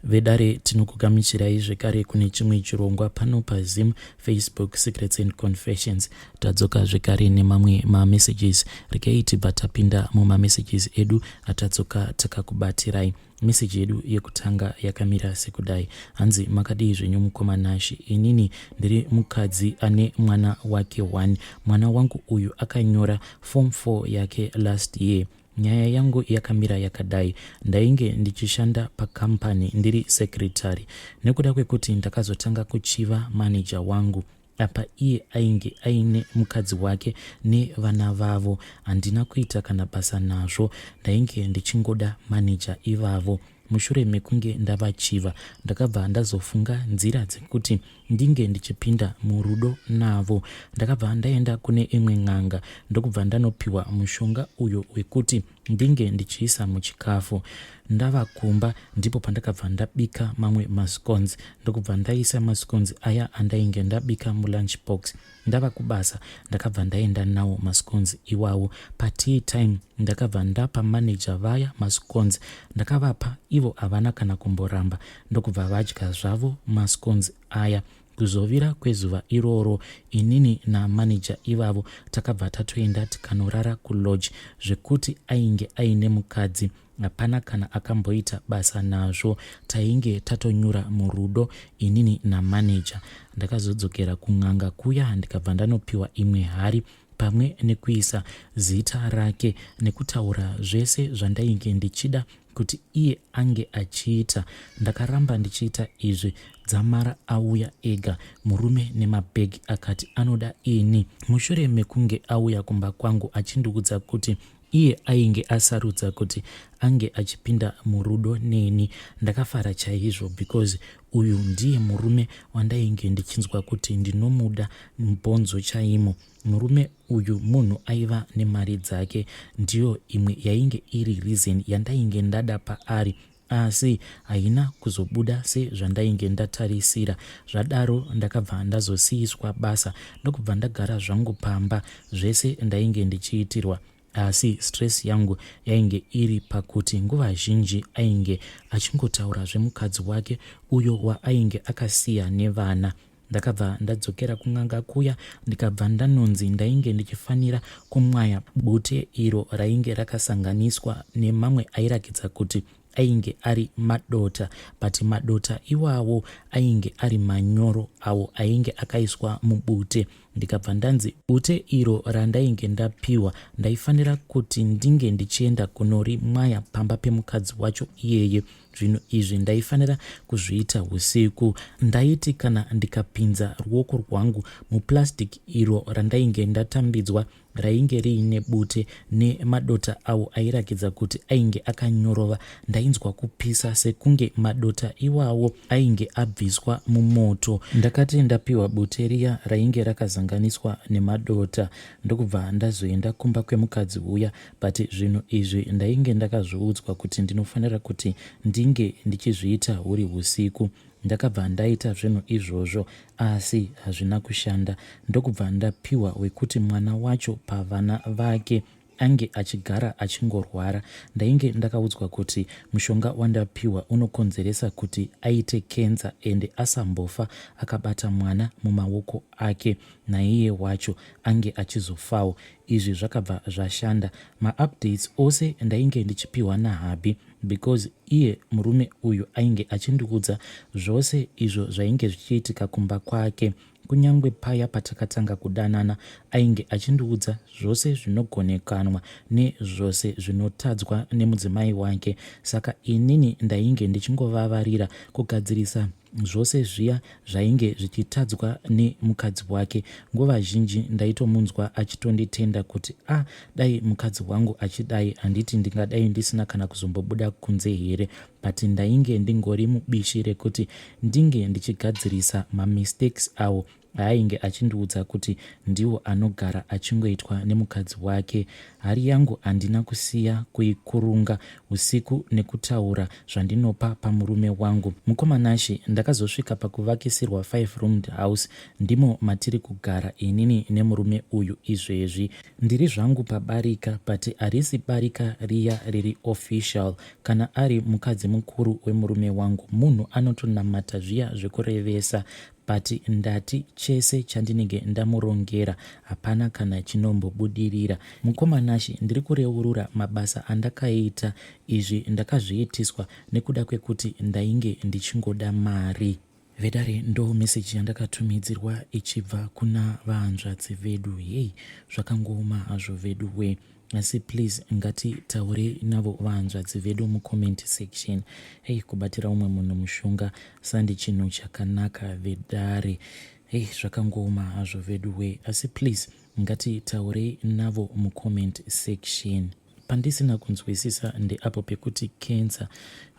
Vedare tinokugamuchirai zvekare kune chimwe chirongwa pano paZim Facebook Secrets and Confessions. Tadzoka zvekare nemamwe mamessages. Regai tibva tapinda mumamessages edu atadzoka takakubatirai. Message yedu yekutanga yakamira sekudai. Hanzi makadii zvenyu mukoma Nash. Inini ndiri mukadzi ane mwana wake one. Mwana wangu uyu akanyora form 4 yake last year. Nyaya yangu yakamira yakadai, ndainge ndichishanda pacompany ndiri secretary. Nekuda kwekuti ndakazotanga kuchiva manager wangu apa iye ainge aine mukadzi wake nevana vavo handina kuita kana basa nazvo ndainge ndichingoda manager ivavo. Mushure mekunge ndavachiva ndakabva ndazofunga nzira dzekuti ndinge ndichipinda murudo navo. Ndakabva ndaenda kune imwe n'anga ndokubva ndanopiwa mushonga uyo wekuti ndinge ndichiisa muchikafu. Ndava kumba ndipo pandakabva ndabika mamwe mascones ndokubva ndaisa mascones aya andainge ndabika mulunch box. Ndava kubasa ndakabva ndaenda nawo mascones iwawo. Patea time ndakabva ndapa manager vaya mascones. Ndakavapa ivo havana kana kumboramba ndokubva vadya zvavo mascones aya. Kuzovira kwezuva iroro inini namanager ivavo takabva tatoenda tikanorara kulodge zvekuti ainge aine mukadzi Hapana kana akamboita basa nazvo tainge tatonyura murudo inini namanager. Ndakazodzokera kun'anga kuya ndikabva ndanopiwa imwe hari pamwe nekuisa zita rake nekutaura zvese zvandainge ndichida kuti iye ange achiita. Ndakaramba ndichiita izvi dzamara auya ega murume nemabhegi akati anoda ini. Mushure mekunge auya kumba kwangu achindiudza kuti Iye ainge asarudza kuti ange achipinda murudo neni. Ndakafara chaizvo because uyu ndiye murume wandainge ndichinzwa kuti ndinomuda mubhonzo chaimo. Murume uyu munhu aiva nemari dzake ndiyo imwe yainge iri reason yandainge ndada paari asi haina kuzobuda sezvandainge ndatarisira. Zvadaro ndakabva ndazosiiswa basa ndokubva ndagara zvangu pamba zvese ndainge ndichiitirwa asi stress yangu yainge iri pakuti nguva zhinji ainge achingotaura zvemukadzi wake uyo waainge akasiya nevana. Ndakabva ndadzokera kun'anga kuya ndikabva ndanonzi ndainge ndichifanira kumwaya bute iro rainge rakasanganiswa nemamwe airakidza kuti ainge ari madota but madota iwawo ainge ari manyoro awo ainge akaiswa mubute ndikabva ndanzi bute iro randainge ndapiwa ndaifanira kuti ndinge ndichienda kunorimwaya pamba pemukadzi wacho iyeye Zvinhu izvi ndaifanira kuzviita husiku. Ndaiti kana ndikapinza ruoko rwangu muplastic iro randainge ndatambidzwa rainge riine bute nemadota awo airakidza kuti ainge akanyorova, ndainzwa kupisa sekunge madota iwawo ainge abviswa mumoto. Ndakati ndapiwa bute riya rainge rakazanganiswa nemadota ndokubva ndazoenda kumba kwemukadzi uya but zvinhu izvi ndainge ndakazviudzwa kuti ndinofanira kuti ndinge ndichizviita huri husiku. Ndakabva ndaita zvinhu izvozvo asi hazvina kushanda ndokubva ndapiwa wekuti mwana wacho pavana vake ange achigara achingorwara. Ndainge ndakaudzwa kuti mushonga wandapiwa unokonzeresa kuti aite cancer ende asambofa akabata mwana mumaoko ake naiye wacho ange achizofawo. Izvi zvakabva zvashanda. Maupdates ose ndainge ndichipiwa nahubby because iye murume uyu ainge achindiudza zvose izvo zvainge zvichiitika kumba kwake. Kunyangwe paya patakatanga kudanana ainge achindiudza zvose zvinogonekanwa nezvose zvinotadzwa nemudzimai wake. Saka inini ndainge ndichingovavarira kugadzirisa zvose zviya zvainge zvichitadzwa nemukadzi wake. Nguva zhinji ndaitomunzwa achitonditenda kuti ah dai mukadzi wangu achidai handiti ndingadai ndisina kana kuzombobuda kunze here but ndainge ndingori mubishi rekuti ndinge ndichigadzirisa mamistakes awo. aainge achindiudza kuti ndiwo anogara achingoitwa nemukadzi wake. Hari yangu handina kusiya kuikurunga usiku nekutaura zvandinopa pamurume wangu. Mukoma Nashe, ndakazosvika pakuvakisirwa five roomed house ndimo matiri kugara inini nemurume uyu izvezvi. Ndiri zvangu pabarika but harisi barika riya riri official. Kana ari mukadzi mukuru wemurume wangu munhu anotonamata zviya zvekurevesa but ndati chese chandinenge ndamurongera hapana kana chinombobudirira. Mukoma Nashy ndiri kureurura mabasa andakaita izvi ndakazviitiswa nekuda kwekuti ndainge ndichingoda mari. Vedare ndo message yandakatumidzirwa ichibva kuna vahanzvadzi vedu hey zvakangooma hazvo vedu wee asi please ngatitaure navo vahanzvadzi vedu mucomment section hey kubatira umwe munhu mushonga sandi chinhu chakanaka vedare hey zvakangooma hazvo vedu wee asi please ngatitaurei navo mucomment section Pandisina kunzwisisa ndeapo pekuti cancer.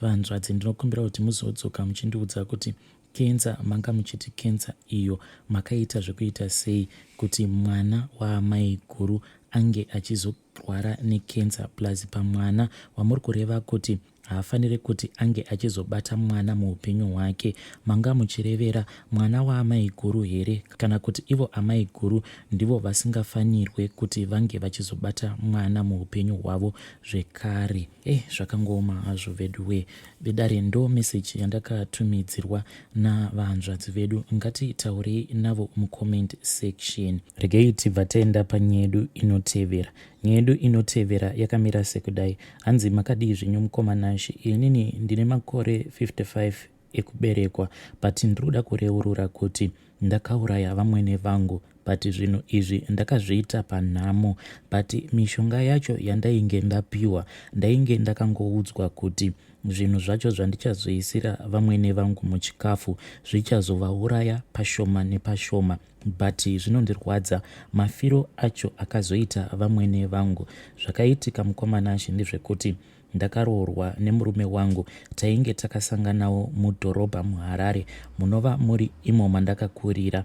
Vahanzvadzi ndinokumbira kuti muzodzoka muchindiudza kuti cancer manga muchiti cancer iyo makaita zvekuita sei kuti mwana waamaiguru ange achizorwara necancer plus pamwana wamuri kureva kuti Haafanire kuti ange achizobata mwana muupenyu hwake. Manga muchirevera mwana waamaiguru here kana kuti ivo amaiguru ndivo vasingafanirwe kuti vange vachizobata mwana muupenyu hwavo zvekare? Eh zvakangooma hazvo veduwee. Vedare ndo message yandakatumidzirwa navahanzvadzi vedu ngatitaurei navo mucomment section. Regei tibva taenda panyedu inotevera. Nyaya yedu inotevera yakamira sekudai. Hanzi makadii zvenyu mukoma Nashy inini ndine makore 55 ekuberekwa but ndiri kuda kureurura kuti ndakauraya vamwene vangu but zvinhu izvi ndakazviita panhamo but mishonga yacho yandainge ndapiwa ndainge ndakangoudzwa kuti zvinhu zvacho zvandichazoisira vamwene vangu muchikafu zvichazovauraya pashoma nepashoma But zvinondirwadza mafiro acho akazoita vamwene vangu. Zvakaitika mukoma Nashe ndezvekuti ndakaroorwa nemurume wangu tainge takasanganawo mudhorobha muHarare munova muri imo mandakakurira.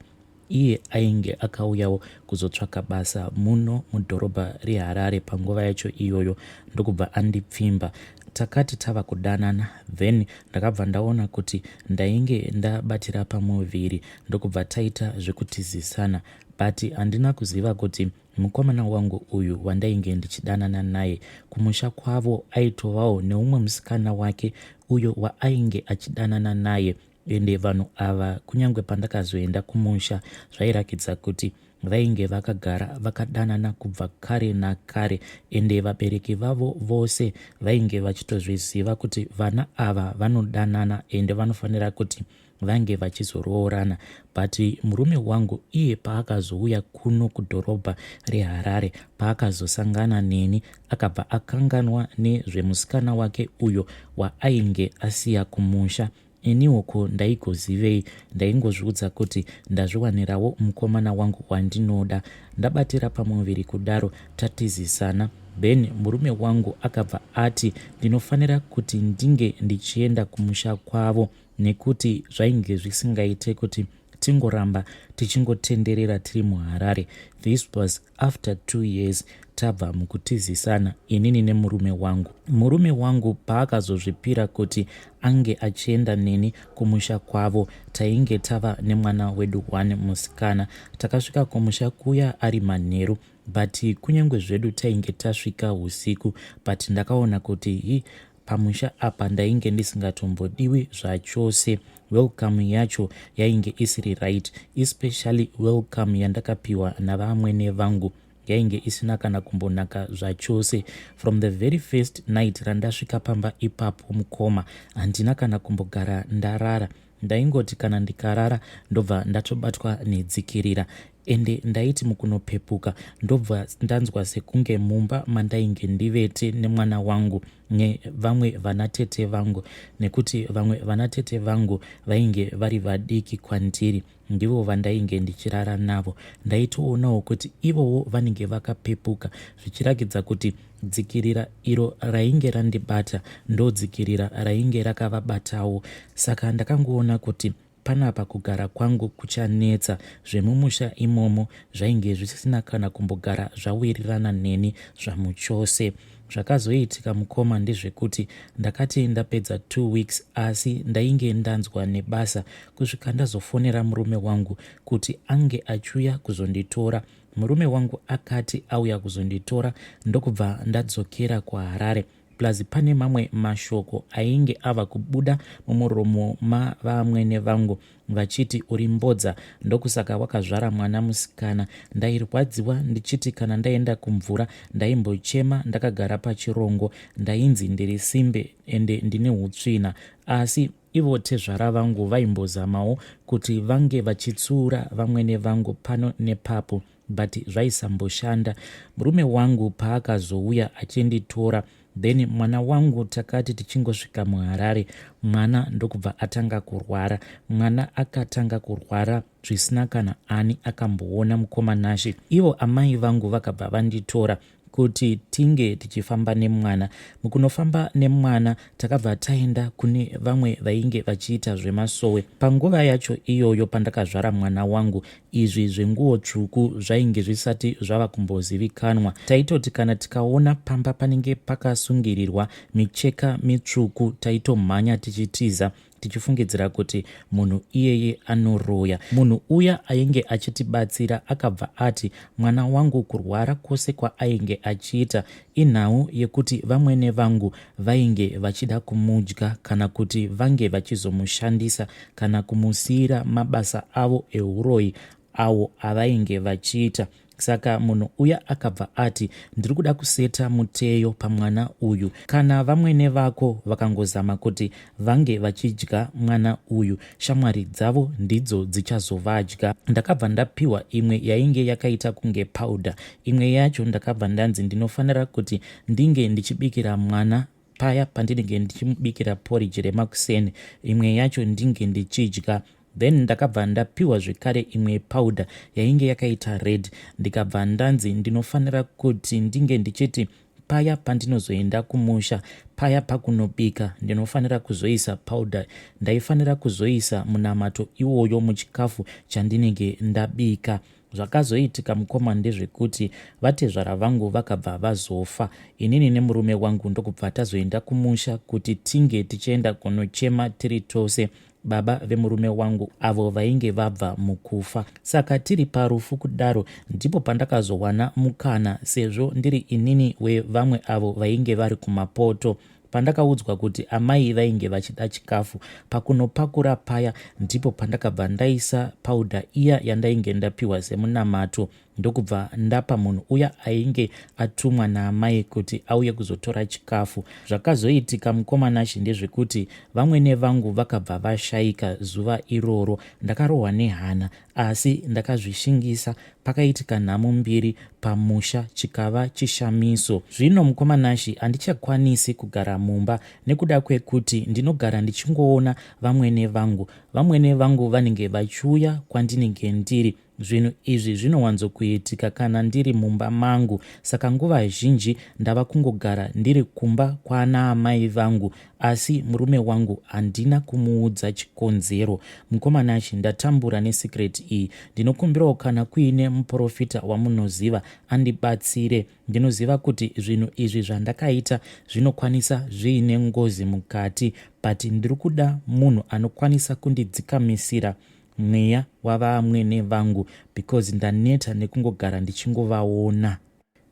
Iye ainge akauyawo kuzotsvaka basa muno mudhorobha reHarare panguva yacho iyoyo ndokubva andipfimba. Takati tava kudanana then ndakabva ndaona kuti ndainge ndabatira pamuviri ndokubva taita zvekutizisana but handina kuziva kuti mukomana wangu uyu wandainge ndichidanana naye kumusha kwavo aitovawo neumwe musikana wake uyo waainge achidanana naye ende vanhu ava kunyange pandakazoenda kumusha zvairakidza kuti vainge vakagara vakadanana kubva kare nakare ende vabereki vavo vose vainge vachitozviziva kuti vana ava vanodanana ende vanofanira kuti vange vachizoroorana but murume wangu iye paakazouya kuno kudhorobha reHarare paakazosangana neni akabva akanganwa nezvemusikana wake uyo waainge asiya kumusha Iniwo ko ndaigozivei ndaingozviudza kuti ndazviwanirawo mukomana wangu wandinoda. Ndabatira pamuviri kudaro tatizisana then murume wangu akabva ati ndinofanira kuti ndinge ndichienda kumusha kwavo nekuti zvainge zvisingaite kuti tingoramba tichingotenderera tiri muHarare. This was after two years tabva mukutizisana inini nemurume wangu. Murume wangu paakazozvipira kuti ange achienda neni kumusha kwavo tainge tava nemwana wedu one musikana. Takasvika kumusha kuya ari manheru but kunyange zvedu tainge tasvika husiku but ndakaona kuti hi Pamusha apa ndainge ndisingatombodiwi zvachose. Welcome yacho yainge isiri right especially welcome yandakapiwa navamwene vangu yainge isina kana kumbonaka zvachose. From the very first night randasvika pamba ipapo mukoma handina kana kumbogara ndarara. Ndaingoti kana ndikarara ndobva ndatobatwa nedzikirira ende ndaiti mukunopepuka ndobva ndanzwa sekunge mumba mandainge ndivete nemwana wangu nevamwe vanatete vangu nekuti vamwe vanatete vangu vainge vari vadiki kwandiri ndivo vandainge ndichirara navo ndaitoonawo kuti ivowo vanenge vakapepuka zvichirakidza kuti dzikirira iro rainge randibata ndodzikirira rainge rakavabatawo saka ndakangoona kuti. panapa kugara kwangu kuchanetsa. Zvemumusha imomo zvainge zvisina kana kumbogara zvawirirana neni zvamuchose. Zvakazoitika mukoma ndezvekuti ndakati ndapedza two weeks asi ndainge ndanzwa nebasa kusvika ndazofonera murume wangu kuti ange achiuya kuzonditora. Murume wangu akati auya kuzonditora ndokubva ndadzokera kuHarare. Plus pane mamwe mashoko ainge ava kubuda mumuromo mavamwene vangu vachiti uri mbodza ndokusaka wakazvara mwana musikana. Ndairwadziwa ndichiti kana ndaenda kumvura ndaimbochema ndakagara pachirongo ndainzi ndiri simbe ende ndine hutsvina asi ivo tezvara vangu vaimbozamawo kuti vange vachitsuura vamwene vangu pano nepapo but zvaisamboshanda. Murume wangu paakazouya achinditora then mwana wangu takati tichingosvika muHarare mwana ndokubva atanga kurwara. Mwana akatanga kurwara zvisina kana ani akamboona mukoma Nashe. Ivo amai vangu vakabva vanditora kuti tinge tichifamba nemwana. Mukunofamba nemwana takabva taenda kune vamwe vainge vachiita zvemasowe. Panguva yacho iyoyo pandakazvara mwana wangu izvi zvenguo tsvuku zvainge zvisati zvava kumbozivikanwa. Taitoti kana tikaona pamba panenge pakasungirirwa micheka mitsvuku taitomhanya tichitiza tichifungidzira kuti munhu iyeye anoroya. Munhu uya ainge achitibatsira akabva ati mwana wangu kurwara kwose kwaainge achiita inhau yekuti vamwene vangu vainge vachida kumudya kana kuti vange vachizomushandisa kana kumusiira mabasa avo ehuroyi awo avainge vachiita. Saka munhu uya akabva ati ndiri kuda kuseta muteyo pamwana uyu. Kana vamwene vako vakangozama kuti vange vachidya mwana uyu, shamwari dzavo ndidzo dzichazovadya. Ndakabva ndapiwa imwe yainge yakaita kunge powder. Imwe yacho ndakabva ndanzi ndinofanira kuti ndinge ndichibikira mwana paya pandinenge ndichimubikira porridge remakuseni, imwe yacho ndinge ndichidya. Then ndakabva ndapiwa zvekare imwe powder yainge yakaita red ndikabva ndanzi ndinofanira kuti ndinge ndichiti paya pandinozoenda kumusha paya pakunobika ndinofanira kuzoisa powder ndaifanira kuzoisa munamato iwoyo muchikafu chandinenge ndabika. Zvakazoitika mukoma ndezvekuti vatezvara vangu vakabva vazofa inini nemurume wangu ndokubva tazoenda kumusha kuti tinge tichienda kunochema tiri tose baba vemurume wangu avo vainge vabva mukufa. Saka tiri parufu kudaro ndipo pandakazowana mukana sezvo ndiri inini wevamwe avo vainge vari kumapoto. Pandakaudzwa kuti amai vainge vachida chikafu pakunopakura paya ndipo pandakabva ndaisa powder iya yandainge ndapiwa semunamato ndokubva ndapa munhu uya ainge atumwa naamai kuti auye kuzotora chikafu. Zvakazoitika mukoma Nashe ndezvekuti vamwene vangu vakabva vashaika zuva iroro. Ndakarohwa nehana asi ndakazvishingisa. Pakaitika nhamo mbiri pamusha chikava chishamiso. Zvino mukoma Nashe handichakwanisi kugara mumba nekuda kwekuti ndinogara ndichingoona vamwene vangu. Vamwene vangu vanenge vachiuya kwandinenge ndiri. Zvinhu izvi zvinowanzokuitika kana ndiri mumba mangu saka nguva zhinji ndava kungogara ndiri kumba kwaanaamai vangu asi murume wangu handina kumuudza chikonzero. Mukoma Nashy ndatambura nesecret iyi ndinokumbirawo kana kuine muporofita wamunoziva andibatsire. Ndinoziva kuti zvinhu izvi zvandakaita zvinokwanisa zviine ngozi mukati but ndiri kuda munhu anokwanisa kundidzikamisira mweya wavaamwene vangu because ndaneta nekungogara ndichingovaona.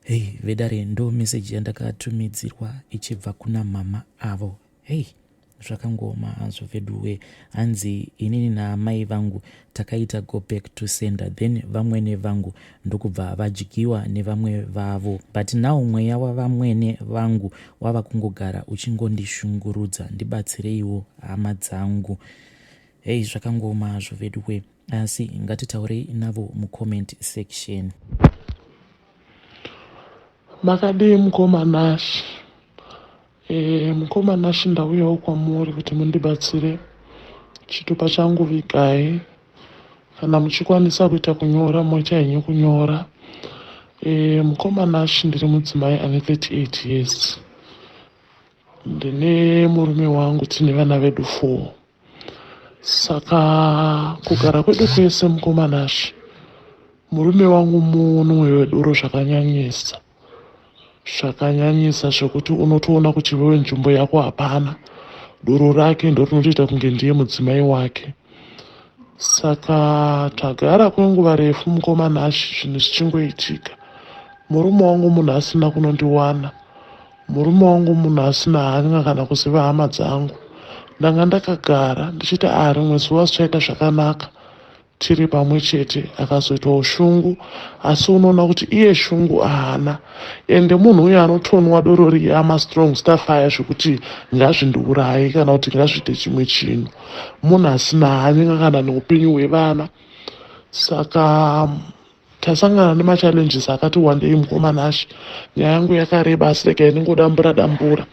Hey vedare ndo message yandakatumidzirwa ichibva kuna mama avo. Hey zvakangooma hazvo veduwe hanzi inini naamai vangu takaita go back to sender then vamwene vangu ndokubva vadyiwa nevamwe vavo but now mweya wavamwene vangu wava kungogara uchingondishungurudza ndibatsireiwo hama dzangu. Hey zvakangooma hazvo veduwe asi ngatitaurei navo mucomment section. Makadii mukoma Nash? E, mukoma Nash ndauyawo kwamuri kuti mundibatsire. Chitupa changu vigai. Kana muchikwanisa kuita kunyora moita henyu kunyora. E, mukoma Nash ndiri mudzimai ane 38 years. Ndine murume wangu tine vana vedu 4. Saka kugara kwedu kwese mukoma Nashe, murume wangu munwe wedoro zvakanyanyisa, zvakanyanyisa zvekuti unotoona kuti iwewe nzvimbo yako hapana. Doro rake ndorinotoita kunge ndiye mudzimai wake. Saka tagara kwenguva refu mukoma Nashe zvinhu zvichingoitika. Murume wangu munhu asina kunondiwana. Murume wangu munhu asina hanya kana kuziva hama dzangu. Ndanga ndakagara ndichiti ah rimwe zuva zvichaita zvakanaka tiri pamwe chete akazoitawo shungu asi unoona kuti iye shungu haana ende munhu uye anotonwa doro riya mastrong stuff aya zvekuti ngazvindiuraye kana kuti ngazviite chimwe chinhu munhu asina hanya kana neupenyu hwevana saka Tasangana nemachallenges akati wandei mukoma Nashe. Nyaya yangu yakareba asi regai ndingodambura dambura.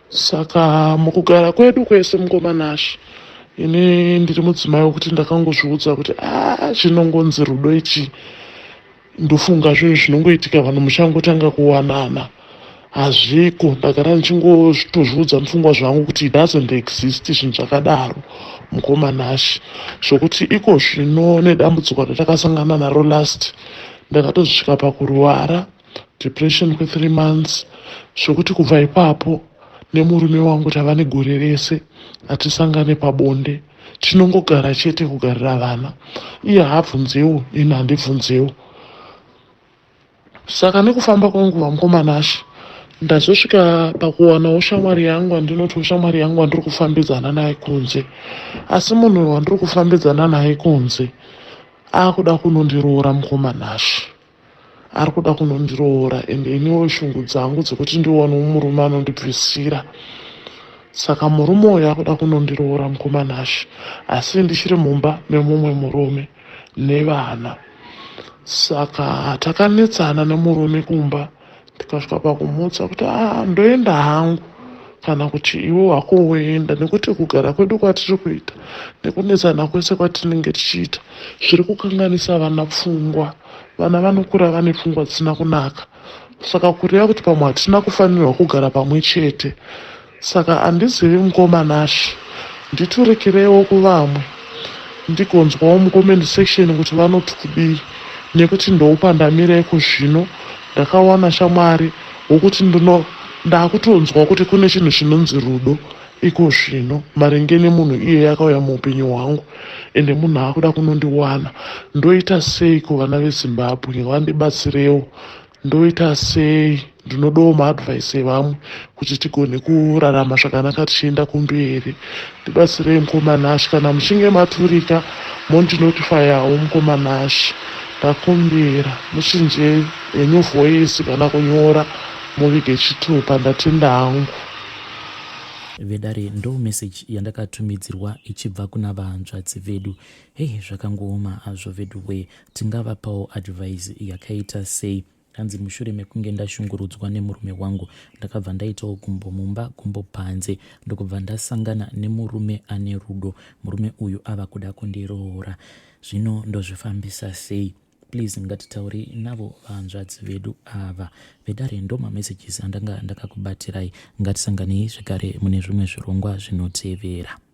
Saka mukugara kwedu kwese mukoma Nashe ini ndiri mudzimai wekuti ndakangozviudza kuti ah chinongonzi rudo ichi ndofunga zvinhu zvinongoitika vanhu muchangotanga kuwanana hazviko ndagara ndichingotozviudza mupfungwa zvangu kuti it doesn't exist zvinhu zvakadaro mukoma Nashe zvokuti iko zvino nedambudziko ratakasangana naro last ndakatozvisvika pakurwara depression kwe3 months zvokuti kubva ipapo nemurume wangu tava negore rese hatisangane pabonde tinongogara chete kugarira vana iye haabvunzewo ini handibvunzewo Saka nekufamba kwenguva mukoma Nashe ndazosvika pakuwanawo shamwari yangu andinotiwo shamwari yangu wandiri kufambidzana naye kunze asi munhu uyu wandiri kufambidzana naye kunze akuda kunondiroora mukoma Nashe ari kuda kunondiroora ende iniwo shungu dzangu dzekuti ndiwanewo murume anondibvisira saka murume uyu akuda kunondiroora mukoma Nashe asi ndichiri mumba memumwe murume nevana saka takanetsana nemurume kumba tikasvika pakumutsa kuti a ah, ndoenda hangu kana kuti iwe wako woenda nekuti kugara kwedu kwatiri kuita nekunetsana kwese kwatinenge tichiita zviri kukanganisa vana pfungwa vana vanokura vane pfungwa dzisina kunaka saka kureva kuti pamwe hatina kufanirwa kugara pamwe chete Saka handizivi mukoma Nash nditurikireiwo kuvamwe ndigonzwawo mucomment section kuti vanoti kudii nekuti ndopandamira ikozvino ndakawana shamwari wokuti ndino ndakutonzwa kuti kune chinhu chinonzi rudo ikozvino maringe nemunhu iyeye akauya muupenyu hwangu ende munhu akuda kunondiwana ndoita sei kuvana vezimbabwe vandibatsirewo Ndoita sei ndinodawo maadvice evamwe kuti tigone kurarama zvakanaka tichienda kumberi ndibatsirei mukoma Nash kana muchinge maturika mondinotifayawo mukoma Nash ndakumbira muchinje henyu voice kana kunyora muvige chitupa ndatenda hangu. Vedare ndo message yandakatumidzirwa ichibva kuna vahanzvadzi vedu. Hey zvakangooma hazvo veduwee Tingavapawo advice yakaita sei? Hanzi mushure mekunge ndashungurudzwa nemurume wangu ndakabva ndaitawo gumbo mumba gumbo panze ndokubva ndasangana nemurume ane rudo. Murume uyu ava kuda kundiroora. Zvino ndozvifambisa sei? Please ngatitaurei navo vahanzvadzi vedu ava. Vedare ndo mamessages andanga ndakakubatirai. Ngatisanganei zvekare mune zvimwe zvirongwa zvinotevera.